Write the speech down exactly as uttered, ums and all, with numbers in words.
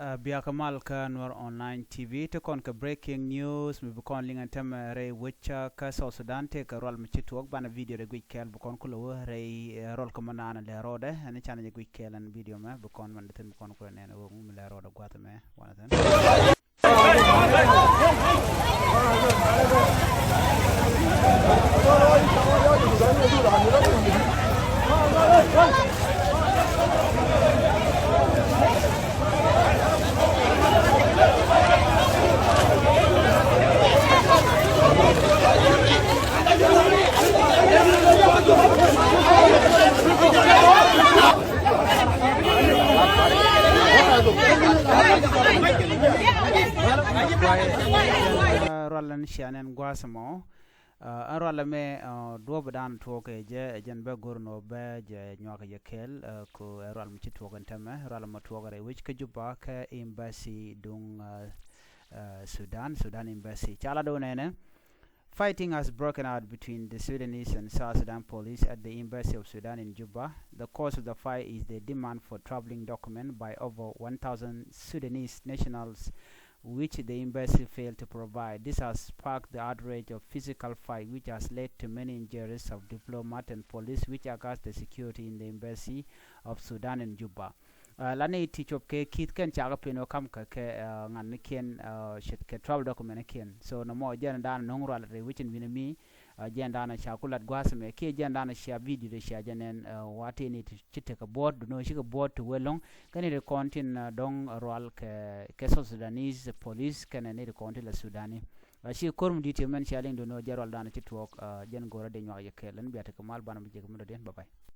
Ɛ, biakä mal kä Nuer Online T V, ti kɔn kɛ breaking news mi bi kɔn liŋ ɛn tämɛ rɛy wec kä South Sudan, tëë kɛ rual mi ci tuɔɔk. Banɛ video rɛy guic kɛɛl bi kɔn kulɛ wä rɛy, ɛ, rual kä mɛ naan lɛ rɔɔdɛ. Ɛn canɛ jɛ guic kɛɛl ɛn video mɛ bi kɔn mɛn di thin bi kɔn kulɛ nɛn ɛ wä ŋu mi lɛ rɔɔdɛ gua̱th mɛ wanɛ thin. Rual ɛn cia nɛn gua̱a̱th ɛmɔ. Ɛ, ɛn rual ɛmɛ, ɛ, duɔ̱ɔ̱p dan tuɔɔk kɛ jɛ, ɛ jɛn bɛ go̱r nɔ bɛ jɛ nyuak jɛ kɛɛl, ɛ, ku ɛ rual mi ci tuɔɔk ɛn tämɛ, rual ɛmɔ tuɔɔk rɛy wec kä Juba kä embassy duŋ, ɛ, ɛ, Sudan, Sudan embassy. Ca la do̱ nɛnɛ. Fighting has broken out between the Sudanese and South Sudan police at the Embassy of Sudan in Juba. The cause of the fight is the demand for traveling document by over one thousand Sudanese nationals, which the embassy failed to provide. This has sparked the outrage of physical fight, which has led to many injuries of diplomat and police, which aggravate the security in the Embassy of Sudan in Juba. Ɛ, la ni ti cop kɛ ki̱th kɛn cakɛ pi̱n ɔ kam kɛ kɛ, ɛ, ŋa̱n ni kiɛn, ɛ, ce̱tkɛ travel document ni kiɛn. So nɔmɔ jɛn dan no̱ŋ rual rɛy wecin wi̱n mi, ɛ, jɛn dan ca ku lat gua̱a̱th mɛ kiɛ jɛn dan cia video de cia jɛ nɛn, ɛ, wa ti ni ti ci tekɛ buɔ̱ɔ̱t, duno cikɛ buɔ̱ɔ̱t ti wee lo̱ŋ. Kɛn ni ti kɔn tin, ɛ, dɔ̱ŋ rual kɛ, kɛ South Sudanese police kɛn ni ti kɔn tin la Sudani. Ɛ, ci ko̱r mi di̱t ti mɛn cia liŋ duno jɛ rual dan ci tuɔɔk, ɛ, jɛn go̱rä de nyuak yɛ kɛɛl. Ɛn bia tekɛ mal banɛ mi jɛ kɛ mi dɔ̱diɛn. Bye bye.